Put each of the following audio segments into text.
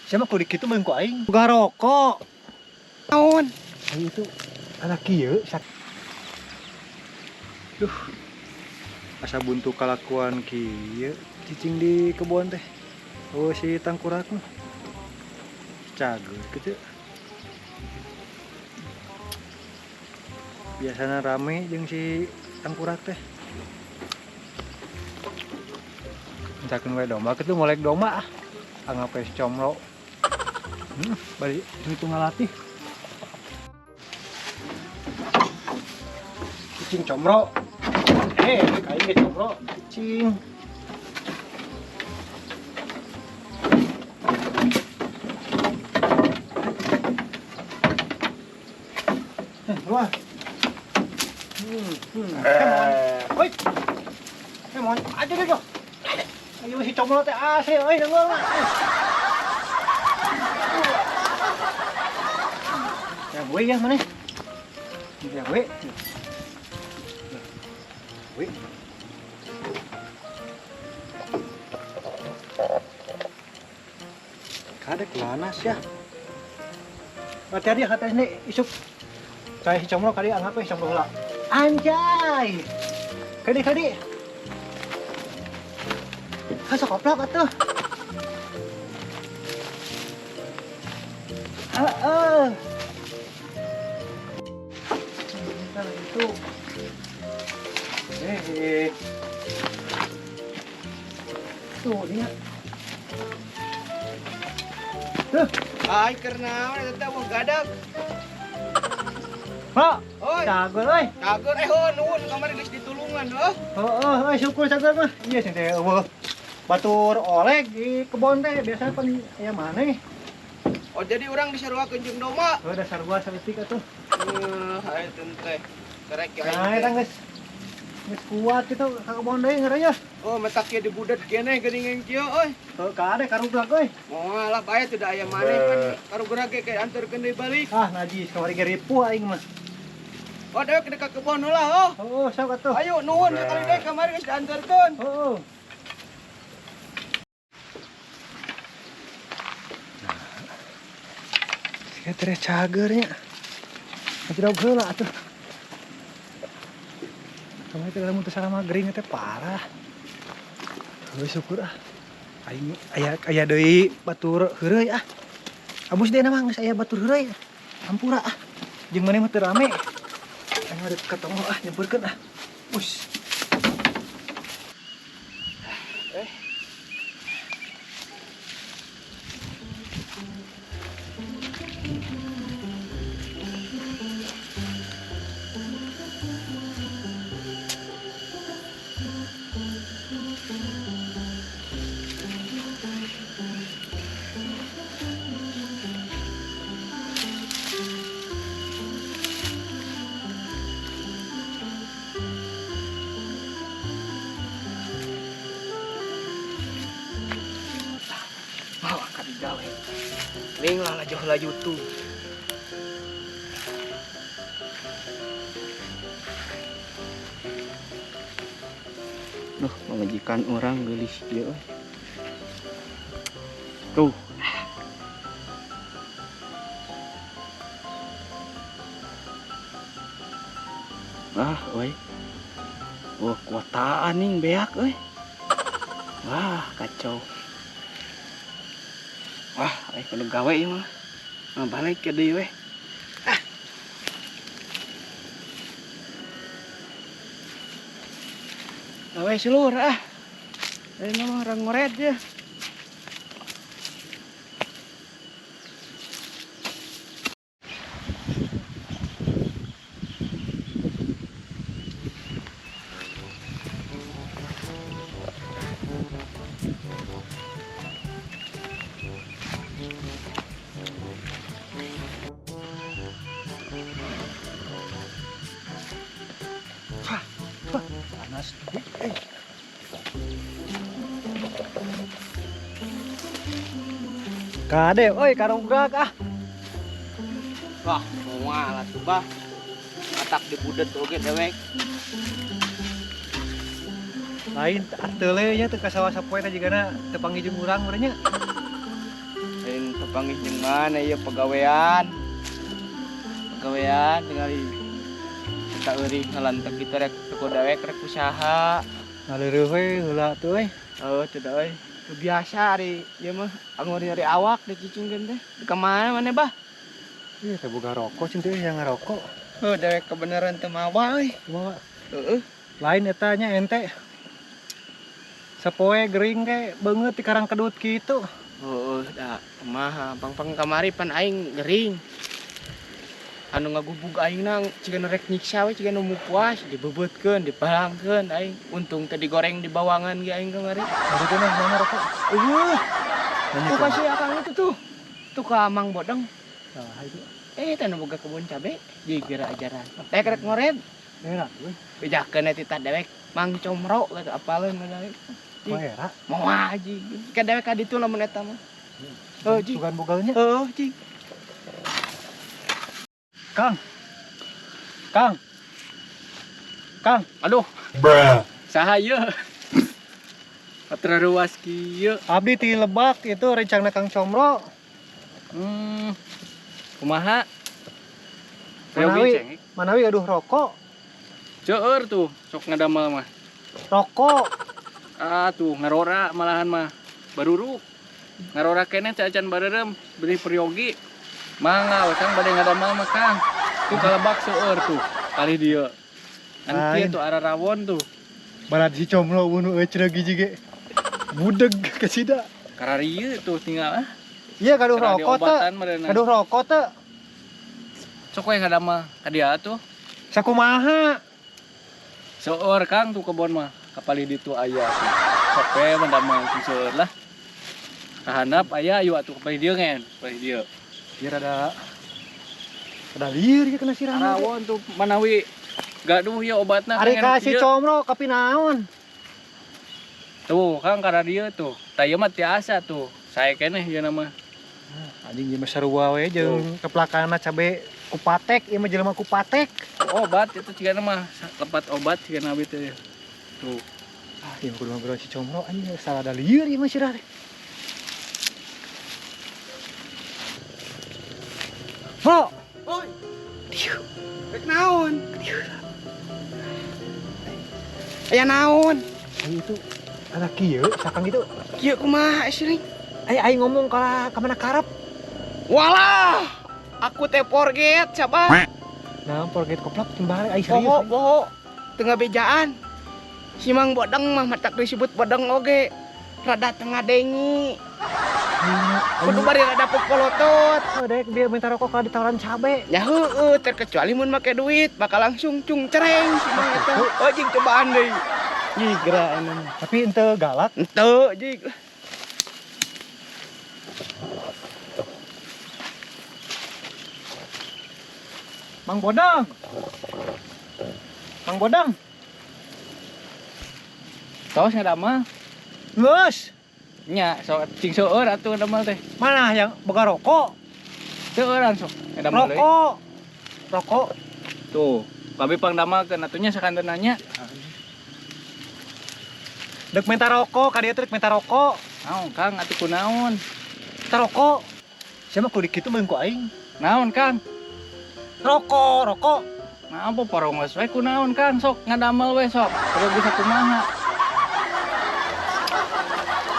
Siapa kudu kitu meureun ku aing. Boga rokok. Naon? Aing itu anak kieu sak. Duh. Asa buntu kalakuan kieu cicing di kebon teh. Oh si tangkurak mah. Cager kitu. Biasana rame jeung si tangkurak teh. Misalkan we domba kitu molek domba ah. Anggap we comro. Bari itu ngalatih. Cicing comro. Kain ge comro, cicing. Wah. Come on. Oi. Come on. Aduh, aduh, aduh. Ayo si comro teh asli euy nunggu mah. Ya gue ya mana? Ya gue. Gue. Kadek lanas ya. Hati-hati, hati-hati nih, isuk. Kayak si comro kali anggap si comro lah. Anjay. Kadi kadi. Kasok koplok atuh. Heeh. Bentar itu. Tuh dia. Tuh. Ai keur naon eta teh wong gadag. Pak. Oi. Cager euy. Cager heuh nuhun kamari geus ditulungan heuh. Heeh, euy syukur cager mah. Iya sing teh eueuh. Batur oleh di kebon teh biasanya pan aya maneh. Oh jadi urang disaruakeun jeung domba. Heuh dasar gua saeutik atuh. Heuh, hae teh. Kerek ya. Nah, eta geus geus kuat kitu ka kebon deui ngaranya. Oh, metak kieu dibudet keneh geuning kieu euy. Heuh, kade karugrak euy. Moal lah bae teu da aya maneh kan karugrak ge kayak anterkeun deui balik. Ah, najis kamari ge ripuh aing mah. Oh, dewek ka kebon heula oh. Heuh, sok atuh. Ayo nuhun sekali deui kamari geus dianterkeun. Heuh. Nah, tere cagernya. Tidak heula atuh. Kamari teh lamun teu salah mah gering teh parah. Heuh syukur ah. Aing aya aya deui batur heureuy ah. Abus deui mah geus aya batur heureuy. Hampura ah. Jeung maneh mah teu rame. Aing mah ketemu ah nyamperkeun ah. Us. Ning lah laju lah YouTube. Duh, pamajikan orang geulis kieu euy. Tuh. Ah, euy. Oh, kuotaan ning beak euy. Wah, kacau. Wah, kudu gawe ieu mah. Nah, balik ke deui weh. Ah. Gawe seluruh ah. Ini mah orang ngoret ya. Panas. Kade, oi karugrak ah. Wah, moal atuh bah. Atak dibudet oge dewek. Lain atele nya teu ka sawah sapoe teh jigana teu panggih jeung urang meureun nya. Lain teu Kapanggih jeung mana ieu pagawean. Pagawean tingali. Kita euring ngalantek kitu rek tuku dewek rek usaha. Ngaleureun we heula tuh euy. Heuh teu da euy. Teu biasa ari ieu mah anggur nyari awak dicicingkeun teh. Di ka mana maneh bah? Ih, teh boga rokok cing teh yang ngarokok. Heuh dewek kebenaran teu mawa euy. Kumaha? Heeh. Lain eta nya ente. Sapoe gering ge beungeut di karang kedut kitu. Heueuh da kumaha pang-pang kamari pan aing gering. Anu ngagubug aing na ciga nu rek nyiksa we ciga nu puas dibebeutkeun dipalangkeun aing. Untung teh digoreng di bawangan ge aing kamari. Ari teh mah mana rokok? Eueuh. Nanya Tuh ka kasih akang itu tuh. Tuh ka Mang Bodeng. Saha itu? Teh nu boga kebun cabe, jadi kira ajaran. Teh rek ngored. Era euy. Bejakeun eta tah dewek Mang Comro gitu apaleun dewek. Mah era. Moal ji. Ka dewek ka ditu lamun eta mah. Heuh ji. Sugan bogalnya. Heuh ji. Kang. Kang. Kang. Aduh. Bruh. Saha ieu? Ruas kieu. Abdi ti Lebak itu rencana Kang Comro. Kumaha? Manawi, manawi aduh rokok. Seueur tuh sok ngadamel mah. Rokok. Ah tuh ngarora malahan mah. Baruruk. Ngarora keneh cacan bareureum beli peryogi. Mangga we Kang bade ngadamel mah Kang. Tuh kalebak seueur tuh kali dieu. Anu kieu tuh arah rawon tuh. Barat si Comro bunuh euy cenah giji ge. Budeg ke sida. Kararieu tuh tinggal ah. Iya gaduh rokok teh. Gaduh rokok teh. Sok we ngadamel ka dieu tuh. Sakumaha? Seueur Kang tuh kebon mah. Kapali ditu aya tuh. Sok we mendamel seueur lah. Kahandap aya ayo atuh kapali dieu ngen, kapali dieu. Biar ada lieur ge kena sirahna. Rawon tuh manawi gaduh ya obatna. Ari ka si Comro kapi naon? Tuh Kang kana dieu tuh. Tah ieu mah tiasa tuh. Sae keneh ieu mah. Anjing ieu mah sarua we jeung keplakana cabe kupatek, ieu mah jelema kupatek. Obat itu cigana mah lepat obat cigana abi teh. Tuh. Ah, ieu kudu ngobrol si Comro anjing salah da lieur ieu mah sirah. Bro. Oi. Dieu. Rek naon? Dieu. Aya naon? Ayo itu ada kieu sakang gitu. Kieu kumaha sering? Ayo aing ngomong ka mana karep. Walah, aku teh forget coba. Nah, forget koplak timbal aing serius. Boho, boho. Tengah bejaan. Si Mang Bodeng mah matak disebut bodeng oge. Rada tengah dengi. Kudu bari rada popolotot. Oh, dek biar minta rokok kalau ditawaran cabe. Ya heueuh, terkecuali mun make duit bakal langsung cung cereng si Mang eta. Oh, jing cobaan deui. Jing geura anu. Tapi henteu galak. Henteu, jing. Mang Bodeng. Mang Bodeng. Tos ngadamel. Geus. Nya, sok cing seueur atuh ngadamel teh. Mana yang boga rokok? Seueuran sok ngadamel. Rokok. Rokok. Tuh, babe pangdamelkeun atuh nya sakanteun nanya. Dek minta rokok, ka dieu teh dek minta rokok. Naon Kang atuh kunaon? Minta rokok. Sia mah kudu kitu meung ku aing. Naon Kang? Rokok, rokok. Nah, apa porongos we kunaon Kang sok ngadamel we sok. Kudu bisa kumaha.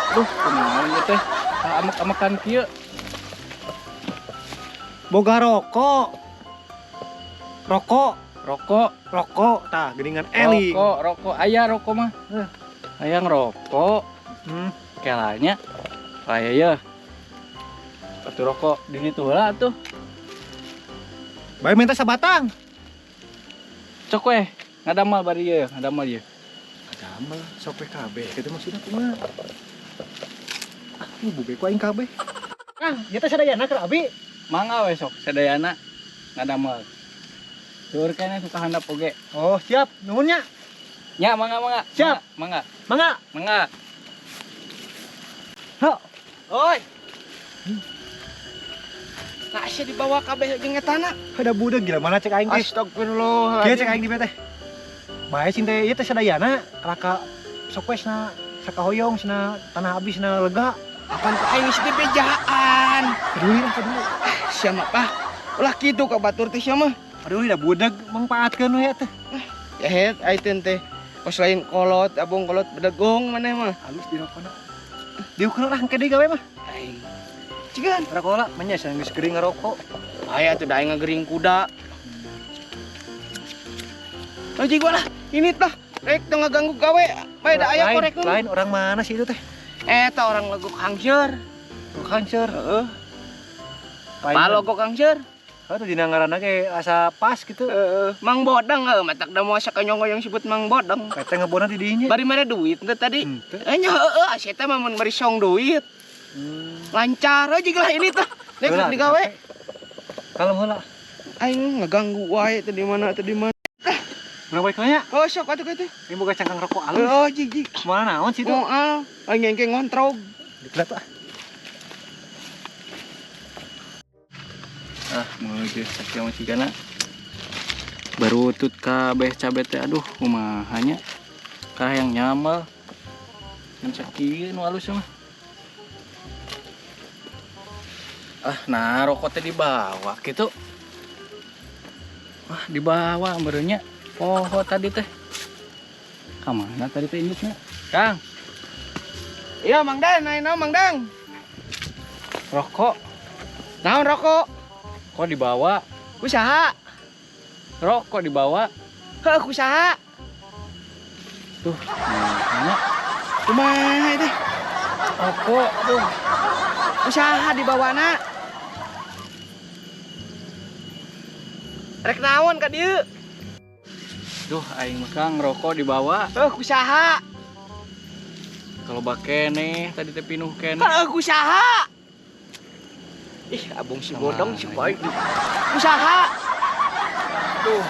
Duh, kunaon ieu teh? Amek-amekan kieu. Boga rokok. Rokok, rokok, rokok tah geuningan eling. Rokok, rokok aya rokok mah. Aya ngerokok. Kelanya. Aya ya. Atuh rokok di ditu heula atuh. Bae minta sabatang. Cok weh, ngadamel bari ieu, ngadamel ieu. Ngadamel sok we kabeh kitu maksudna kumaha? Ah, buge ku aing kabeh. Kang, ieu teh sadayana keur abi. Mangga we sok sadayana ngadamel. Seueur keneh suka handap oge. Oh, siap. Nuhun nya. Nya, mangga mangga. Siap. Mangga. Mangga. Mangga. Ho. Oi. Nah, sia dibawa kabeh jeung etana. Ada budak gila mana cek aing teh. Astagfirullah. Kieu cek aing di teh. Bae cing teh ieu teh sadayana kalaka sok we cenah sakahoyong cenah tanah abis cenah lega. Apaan ku aing geus dibejaan. Peduli lah, peduli. Sia mah Pak. Ulah kitu ka batur teh sia mah. Peduli dah budak mangpaatkeun we teh. Ya het aiteun teh. Kos lain kolot, abong kolot bedegong maneh mah. Halus di rokona. Diukur lah engke deui gawe mah. Aing. Cigan. Rokok lah, menya sia geus gering ngarokok. Aya tuh da aing ngagering kuda. Oh jig lah, ini tah. Rek teu ngaganggu gawe. Bae da aya korek. Lain orang mana sih itu teh? Eta orang Legok Hangser. Legok Hangser. Heeh. Palogo Hangser. Oh, tuh dina ngaranna ge asa pas gitu. Heeh. Mang Bodeng heuh matak da moal sakanyong yang sebut Mang Bodeng. Eta ngebona di dinya. Bari mana duit teh tadi? Henteu. Nya heueuh asa eta mah mun bari song duit. Lancar aja lah ini teh. Nek digawe. Kalem heula. Aing ngeganggu wae teh di mana teh di mana. Urang balik nya. Oh sok atuh kitu. Ini boga cangkang rokok alus. Oh jig jig. Mana naon sih itu? Moal, aing engke ngontrog. Dikelat ah. Ah, meujeuh sakieu mah cigana. Barutut kabeh cabe teh aduh kumaha nya. Kahayang nyamel. Ngan sakieu nu alus mah. Ah, nah rokok teh dibawa kitu. Wah, dibawa meureun nya. Poho tadi teh. Ka mana tadi teh indukna? Kang. Iya, Mang Dan, naon Mang Dang? Rokok. Naon rokok? Kok dibawa? Ku saha? Rokok dibawa. Heuh, ku saha? Tuh, mana? Kumaha teh? Rokok tuh. Ku saha dibawana? Rek naon ka dieu? Duh, aing mah Kang rokok dibawa. Heuh, ku saha? Kalau bakene tadi teh pinuh keneh. Heuh, ku saha? Ih, abong si bodong si baik di. Ku saha? Duh.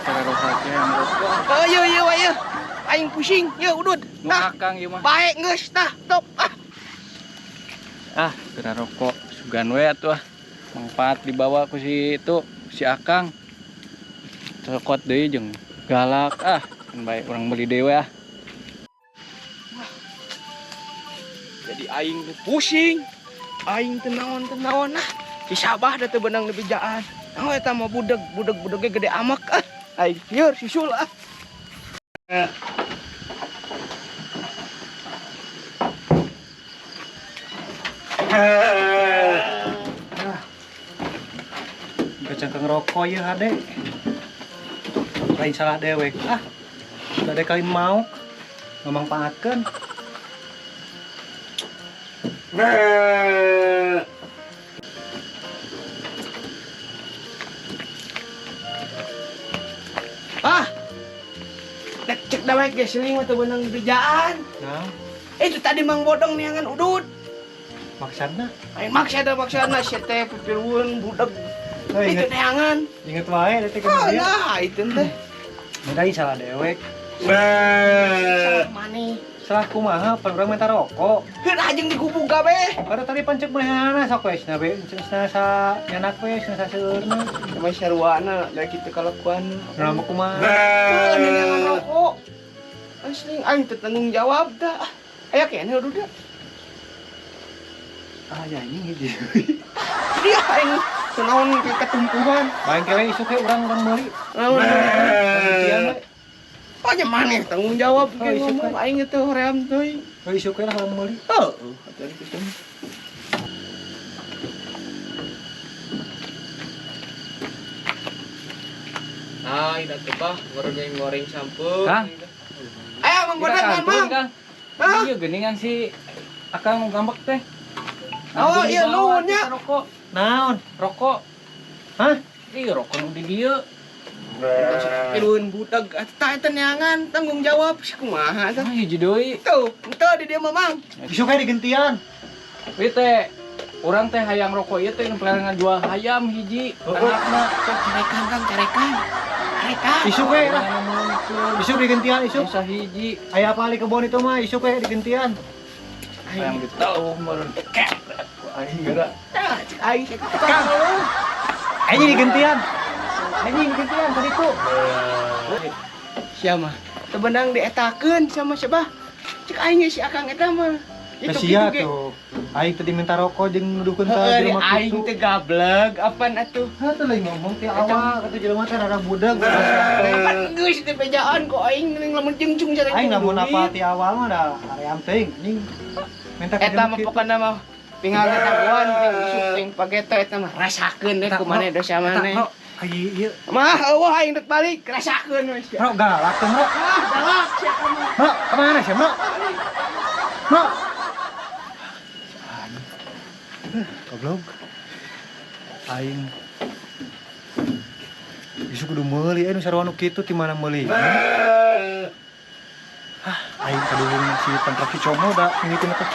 Cara rokok teh rokok. Heuh, yeuh yeuh yeuh. Aing pusing, yeuh udud. Nu akang ieu mah. Bae geus tah, top ah. Ah, cara rokok sugan we atuh ah. Mangpaat dibawa ku si itu, si akang. Cokot deui jeung galak ah, kan bae urang beli deui ah. Wah. Jadi aing teh pusing. Aing teh naon-naon ah. Di Sabah da teu beunang dibejaan. Naon eta mah budeg, budeg-budegge gede amak ah. Aing lieur susul ah. Buka cangkang rokok ya hade. Lain salah dewek ah. Ada kali mau ngemangpaatkeun. Ah. Dek cek dewek ge seling mah teu beunang bejaan. Nah, itu tadi Mang Bodong neangan udud. Maksudna? Aing maksudna maksudna sia teh pipilueun budeg. Oh, itu neangan. Inget wae teh kumaha. Nah, itu teh. Beda salah dewek. Salah maneh. Salah kumaha pan urang minta rokok. Heuh ajeng digubug kabeh. Baru tadi pancek manehna sok we cenah be cenah sa nyanak we cenah sa seueurna. Sama sarwana da kitu kalakuan. Nah, mah kumaha? Heuh neangan rokok. Asli aing teu tanggung jawab dah. Aya keneh udah. Ah, ya ini hiji. Dia aing naon ketumpuhan. Bae kewe isuk we urang-urang meuli. Naon? Pokoknya maneh tanggung jawab Oh, isuk ngomong aing teh hoream teuing. Oh, isuk we lah urang meuli. Heuh, atuh kitu. Ah, ida teh bah goreng-goreng sampeu. Kang. Ayo Mang Bodang, Mang. Kang. Iya geuningan si akang ngambek teh. Oh iya nuhun nya. Rokok. Naon? Rokok. Hah? Iya rokok nu di dieu. Pilueun budak eta eta neangan tanggung jawab si kumaha tah. Ah hiji deui. Tuh, henteu di dieu mah Mang. Isuk we digentian. Ieu teh urang teh hayang rokok ieu teh nu ngajual hayam hiji anakna. Sok carekan Kang, carekan. Carekan. Isuk we lah. Isuk digentian isuk. Bisa hiji. Aya apa li kebon itu mah isuk we digentian. Hayang ditahu meureun. Aing geura. Tah, cek aing cek tukang ngeluh. Aing digentian. Aing digentian tadi tuh. Sia mah teu beunang dietakeun sama siapa? Cek aing si Akang eta mah. Sia tuh. Aing tadi minta rokok jeung nuduhkeun ka Heuh, jelema aing kitu. teh gableg apan atuh. Heuh, teh lain ngomong ti awal kata jelema teh rada budak. Pan geus teh bejaan ku aing ning lamun jengcung sareng Aing lamun apa ti awal mah da aream teuing anjing. Minta ka Eta jelema mah kitu. pokona mah tinggal ketahuan ting usuk ting pageto eta mah rasakeun deh Eta, kumaha Bro. dosa Eta, maneh. Bro, ai ieu. Mah eueuh aing rek balik rasakeun we sia. Bro, galak teh, Bro. Ah, galak sia kamu. Bro, kemana sih, Bro? Bro. Goblok. Aing Isu kudu meuli nu sarua nu kitu ti mana meuli? Ah, aing kaduhung si tentrak si Como da mimitina teh.